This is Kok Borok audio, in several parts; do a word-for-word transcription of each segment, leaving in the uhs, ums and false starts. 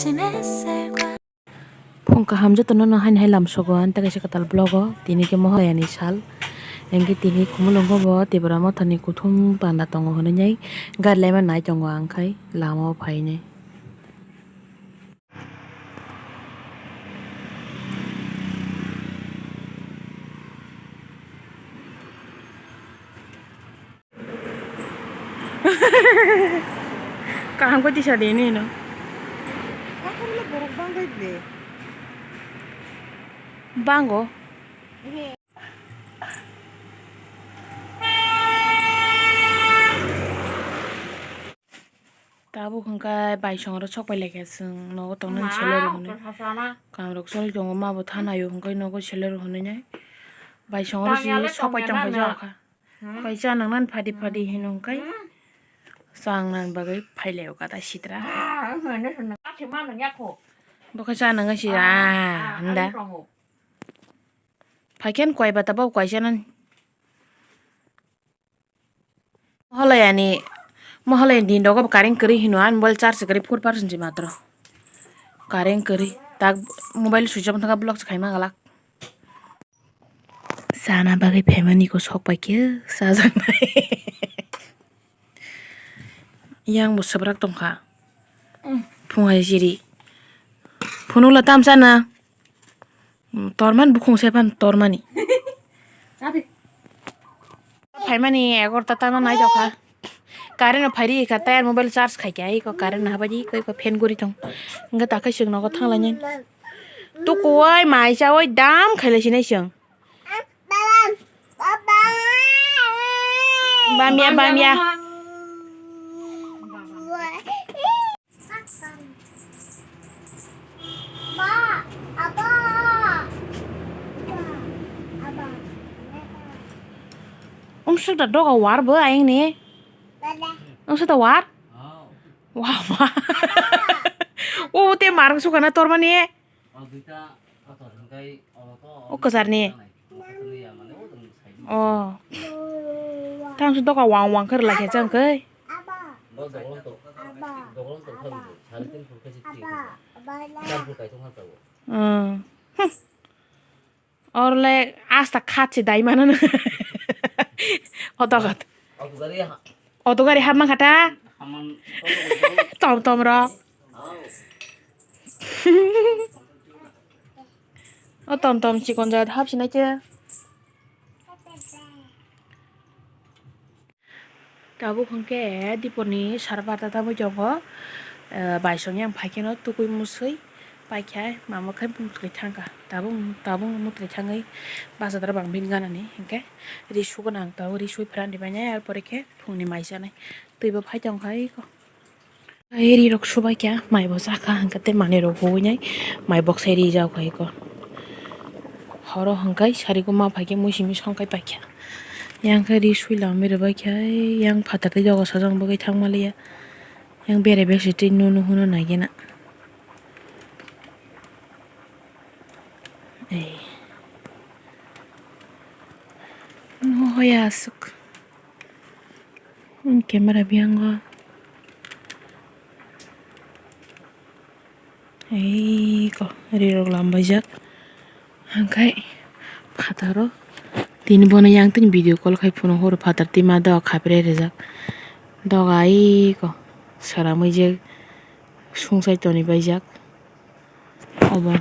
Phung kaham jotono no haini hai lamsogo, ani tei kaisa kwtal vlog o. Tini khe Mohalaya ni sal, hinkhe tini Khumulwngo bo Tipra Motha ni kuthum panda tongo hwnwi nai gari laima nai tongo ang khai lama o phainai. Kaham khe tisa de nini no. Akhorlo borok bangbai ble. Bango. Tabuk hwnkhe baisongro sok pai laikha chwng nogo tongnani selero hwnwi. Kamrok choli tongo, mabo thanaio hwnkhe nogo selero hwnwi nai. Baisongro si sok pai tongkha jao kha. Kaisa nang nani phadi phadi hino hwnkhe chang nani bagwi phailaio kata sitra. Bo khe cha nang si, ah, hwnda. Phaikhe koi bata bo kaisa nani. Mohalaya ni, Mohalaya ni nogo bo current kwrwi hino, ani mobile charge kwrwi four percent si matro. Current kwrwi. Tak mobile switch off thangkha, block se khaima galak. Chana bagwi phaimani ko sok pai khe chajaknai. Yang bo swbrak tongkha. Phung hai siri. Phunukla tam chana. Torman bukhung se phan tormani. Phaimani egarota tama nai tokha. Current no phairi kha, tei mobile charge khai kha, iko current no habai di, iko, iko fan guri tong. Hingke takhai chwng nogo thanglainai. Tukuwai mai chawai dam khailai sinai chwng. Bamya, bamya. Umsuk da doga war bo ayang ni. Umsuk da war? Wa, wa. O te marung sukana tormani. O kwchar ni. O. Tang su doka wang wang khe rwlai khe chang khe. Hmm. Orle asta khat se dai mano. Otokat. Auto gari hapma kha ta? Tom tom rok. O tom tom chikon jaga hap sinai khe. Tabuk hwnkhe dipor ni sara barta ta mui tongo. Baisong yang phai kheno tukui musui. Paikha mama khe mutri thangkha, tabuk tabuk mutri thangwi bachadar bang bini ganani hinkhe ri sugo nang tabuk ri sui phrani bainai, arpore khe phungni mai chanai twibo phai tongkha eko. Rirok subaikha, maibo chakha hinkhe tei manwirok huinai mai boksai rijak kha eko. Horo hinkhe sarigo ma phaikhe muisimi songkhai paikha. Yang khe ri sui lamwi rwbaikha, yang phatar tei doga sajang bagwi thangmaliya. Yang bere besi twi nunu hunu naigena. Ei. Nohoya aswk. Camera biyango. Ei ko rirok lambaijak. Hangkai phataro tini bono yang tini video call khai phunuk horo phatar tima doga khapre rijak. Doga ei ko sara muijak sungsai toni baijak. Obo.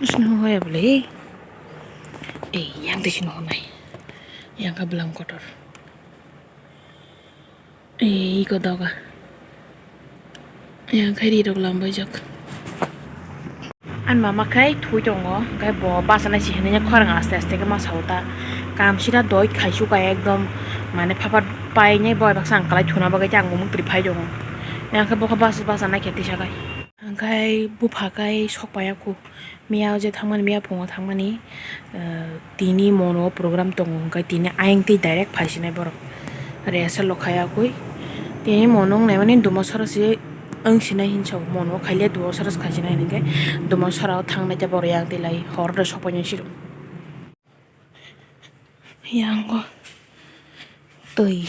Sini hoya bole. Ei, yang tei sini honai. Yang ka bwlam kotor. Ei, iko doga. Yang khai ri rok lambai jak. Ani mama khai thui tongo, khai bo bachana si hinui khorang aste aste khe masa o ta. Kam sira doi khai su kai ekdom mane phapar pai nai boi baksa ang kwlai thuna bagwi tei ang bo muktrwi phai tongo. Yang khe bo khe bachana khe tisa kai. Ang khai bupha kai sok pai ya khu. Miya o je thangmani, miya phungo thangmani, eh, tini mono program tongo, hwnkhe tini ayang twi direct phaisinai borok. Rehearsal rok khaiya kwi. Tini mono wngnaimani duma sora se wngsinai hinwi sao, mono khaile duma sora se khaisinai hinkhe duma sora o thangnai tei borok yang twi lai hor rw sokpainai siro. Yango twi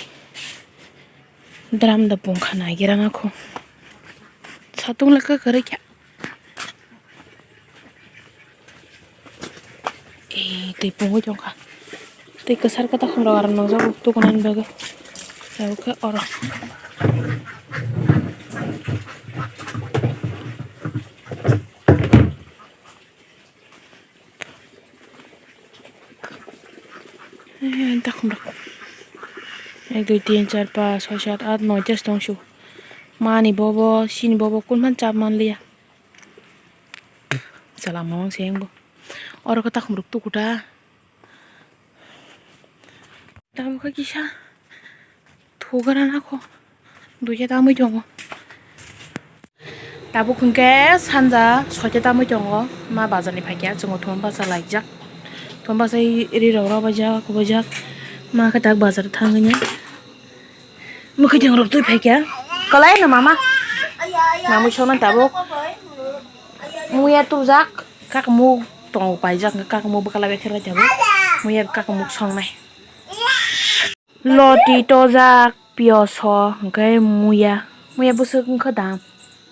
Dram da pungkha naigira na kho. Satung le kwkhwrwi kha. Ee, twi pungwi tongkha. Twi kwsar kwtakhum rok aro nungjago tukunani bagwi. Tabuk khe oro. Ee, takhum rok. Ek, dui, tin, char, panch, choi, sat, at, noi, tes tong su. Mani bobo, sini bobo, kun phan chap man liya. Chala mawang se bo. Oro khe takhum rok tuku ta. Tabuk khe kisa thugra na kho. Duiya tamwi tongo. Tabuk hwnkhe sanja soita tamwi tongo. Ma bazar ni phaikya chwng thum basa laijak. Thum basa ri rok rw baijak, kubujak. Ma khe tak bazar thangwi. Mwkhwtwng rok twi phaikha. Kwlai no mama. Mamwi songno tabuk. Muya tubujak. Kakamuk tongo paijak. Kakamuk bwkhala bai khe tabuk. Muya kakamuk songnai. Loti tojak, piyoso, hwnkhe muya. Muya bwswk wngkha dam?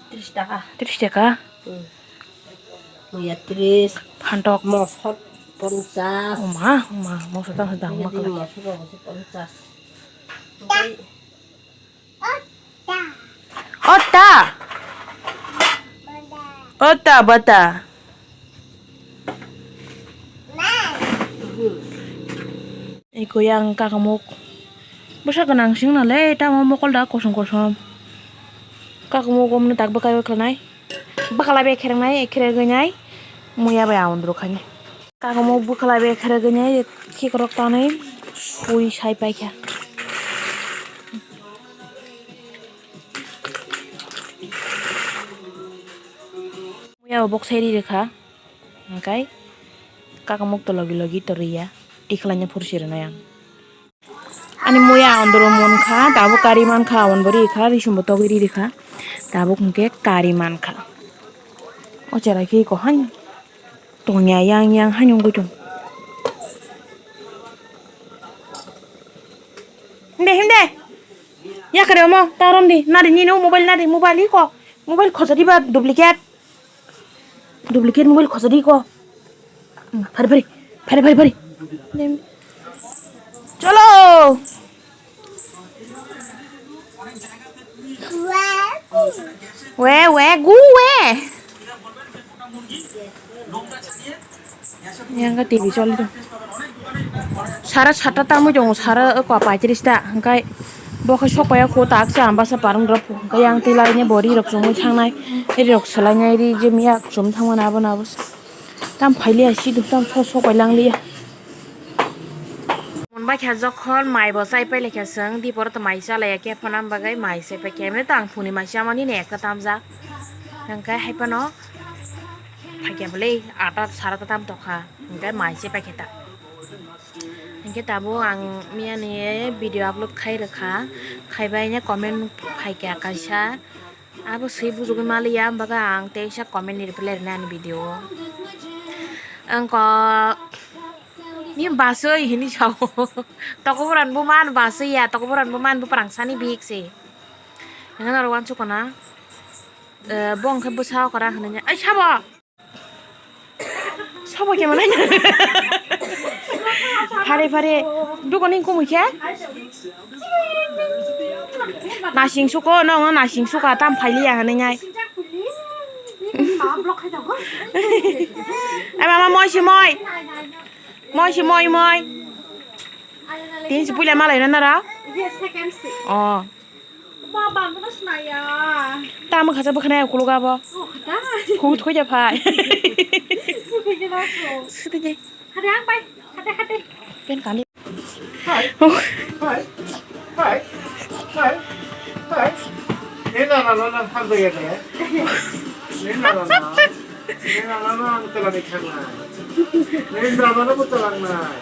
Tris taka. Tris taka? Hmm. Muya tris. Phantok. Mosot ponchas. Oma, oma, mosot tang sedang. Muya makla. Mosot rok se ponchas. Oke. Ota. Ota bata. Eko yang kakamuk. Bwsa gwnang sing nale tamo mokol da kosom kosom. Kakamuk omno tak bwkai bwkhanai. Bwkhala bai khereng nai, khereng nai. Muya bai aundru khani. Kakamuk bwkhala bai khereng nai, khikrok tanai. Sui sai paikha. Muya bo boksai ri rwkha, hwnkhe kakamuk to logi logi to riya, tikhlaina phursi rwnai ang. Ani muya andro munkha, tabuk kari mankha, aboni bo rikha, risumbo togwi ri rikha, tabuk hwnkhe kari mankha. O cherai khe iko han tongya yang yang han wngwi tong. Himde, himde. Yakre omo, ta romdi, nari nini o mobile nari, mobile iko. Mobile khojadi ba duplicate. Duplicate mobile khojadi iko. Hmm, phari, phari, phari, phari, phari. Cholo. We, we, gu, we. Yang ka T V choli tong. Sara satta tangwi tongo, sara eko paitris ta, hwnkhe bo khe sok paiya kho, tak se ambasa parung rok, hwnkhe yang twi lai ni bo ri rok chumui thangnai, ri rok swlai nai, ri je miya chum thangmani abo no abo se. Tam phailiya, si duk tam sok sok pai langliya. Mon bai kha jokhon mai bo chai pai lai kha chwng, di poro to mai cha laiya khe phano, am bagwi mai chai pai khe, emni to ang phuni mai chamani ne ekta tamjak, hwnkhe hai phano. Phaikya bwlwi ata sara ta tam tokha, hwnkhe mai se paikhe ta. Hwnkhe tabuk ang miyani video upload khai rwkha, khaibai no comment phaikya kaisa, abo swi bujugwi maliya, am bagwi ang teisa comment ni reply rwnai ani video o. Wngkok ni baswi hini sao. Tokoboran bo man baswi ya, tokoboran bo man bo prang sani bik se. Hwnkheno oro uansukha na. Eh, bo hwnkhe bwsa okra hwnwi, ai sabo. Sabo khe manai. Phare phare. Dukoni kumui khe. Nasing suko, no, no, nasing suka, tam phailiya hwnwi nai. Ai mama, moi si moi. Moi si moi, moi. Tin si puila malai na nara? Oh. Ba, bangkano sinaya. Tamo khacha bwkhanai ukulok abo. Oh, khacha. Khu thoi ja phai. Khu thoi ja na khu. Sudi je. Khade ang pai. Khade, khade. Pen kali. Hai. Hai. Hai. Hai. Hai. Eh, na, na, na, na, han to ya de. Eh, na, na, na. Nini nana no ang twlangwi thangnai. Nini nana no bo twlangnai.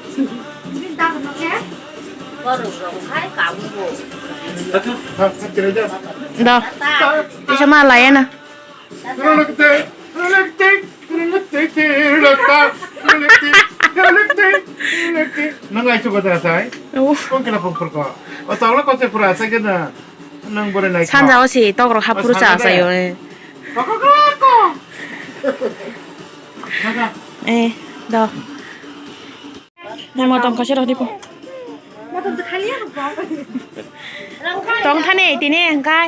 Nini dada no khe? Borok rok hai kamu bo. Acha, ha, ha, kira ja. Da. Tisa ma laya na. Rwlwk tei, rwlwk tei, rwlwk tei, rwlwk ta, rwlwk tei, rwlwk tei, rwlwk tei. Nang ai chuko da sai? Oh. Kong kila pong purko. O tawla ko se pura sai gana. Sanja o si tokrok haphuru cha chaio. Eh, do. Nai motom kaisa rw di po. Tong thane tini hwnkhe.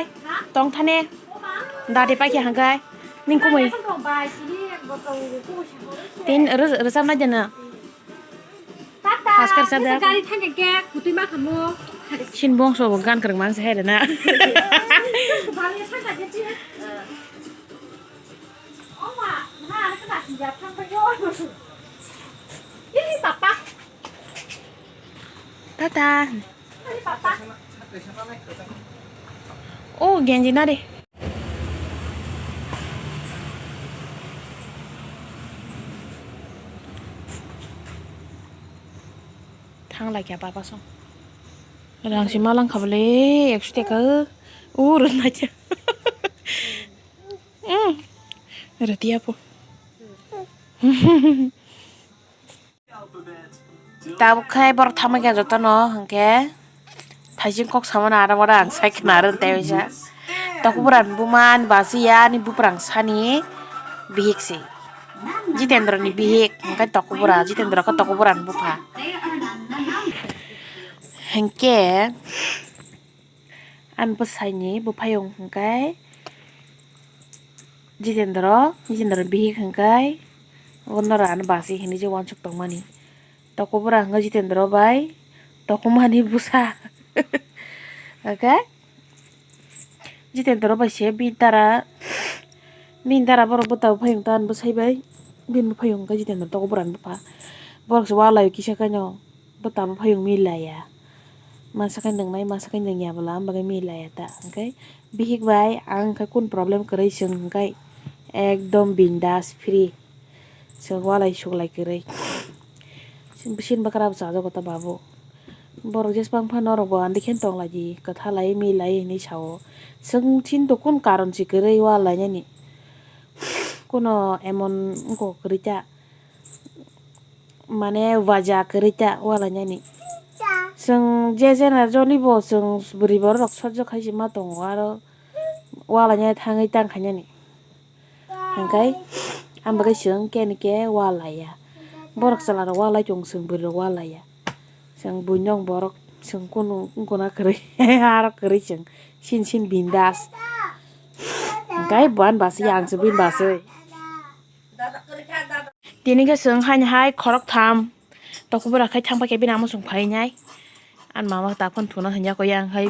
Tong thane. Dati paikha hwnkhe. Ning kumui. Tin rwchapnai jana. Haskar sa da. Gari thangkhe khe kutui ma khamo. Sin bongso bo gan kwrwng mang se hai rena. Oma, na, na, na, na, thang bai yo. Ini papa. Tata. Ini papa. Oh, genji na de. Thang lai kya papa song. Rang si malang khabale, ekso teka. Ur na kya. Mm. Rati apo. Tabuk khai borok thangma khe jotono hwnkhe thaising kok samani ada mada ang sai khna rw tei waisa. Tokobwrang buma ani basi ya ani buprang sani bihik se. Jitendra ni bihik hwnkhe Tokobwra, Jitendra khe Tokobwrang bupha. Hwnkhe ani bwsaini buphayung hwnkhe Jitendra, Jitendra bihik hwnkhe o nora ani basi hinwi je uansuk tongmani. Tokobwra hwnkhe Jitendra bai tokomani bwsa. Hwnkhe Jitendra bai se bini dara, bini dara borok bwta buphayung ta ani bwsai bai bini buphayung hwnkhe Jitendra Tokobwrani bupha. Borok se ualaio kisa khe no. Bwta buphayung milaya. Masa khe nwngnai, masa khe nungya bwla, amo bagwi milaya ta. Hwnkhe bihik bai ang khe kunu problem kwrwi chwng hwnkhe ekdom bindas free. Chwng walai suklai kwrwi. Chwng bisin bwkra bwchajago ta babu. Borok jesbang phano norok bo andikhe tonglaidi, kwthalai milai hinwi sao. Chwng chini to kunu karon se kwrwi walainani. Kuno emon wngkok kwrwi ta. Mane waja kwrwi ta walainani. Chwng je jena jolibo chwng bwrwi borok rok sojok khai se ma tongo aro walainai thangwi tang khainani. Hwnkhe ang bagwi chwng kene khe walaiya. Borok chwla rok walai tongo chwng bwrwi rok walaiya. Chwng buino borok chwng kunu wngkuna kwrwi aro kwrwi chwng sin sin bindas. Hwnkhe bo ani basi ang se bini basi. Tini khe chwng haini hai khorok tham tokobwra khai thang paikhe bini amo chwng phainai. Ani mama ta phone thuna hanya ko yang hai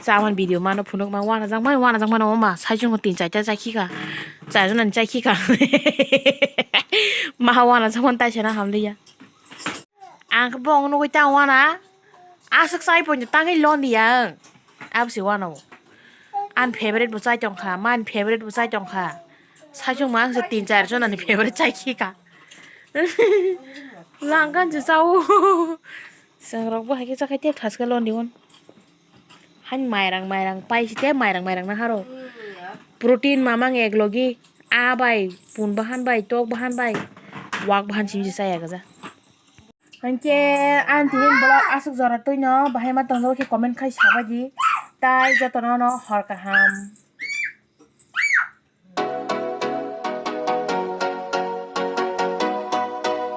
chaman video mano phunuk ma wana jang mai wana jang mano ma sai chwng tin chai chai chai khika. Chai jona chai khika. Ma wana jang man tai sana hamliya. Ang khe bong nugui ta wana. Aswk chai poito tangwi lon di ang. Abo se uanao. Ani favorite bo chai tong kha, mani favorite bo chai tong kha. Saichung ma ang se tin char jona ni favorite chai khi kha. Langkan se chao. Chwng rok bo hai khe cha khai tep thas khe lon di uan. Hani mairang mairang pai si te mairang mairang na haro. Protein mamang ek logi. A bai pun bahan bai tok bahan bai. Wak bahan simi se chaya gaja. Hwnkhe ani tini vlog aswk jora twino bahai ma tongjak khe comment khai sabaidi. Tai jotono no hor kaham.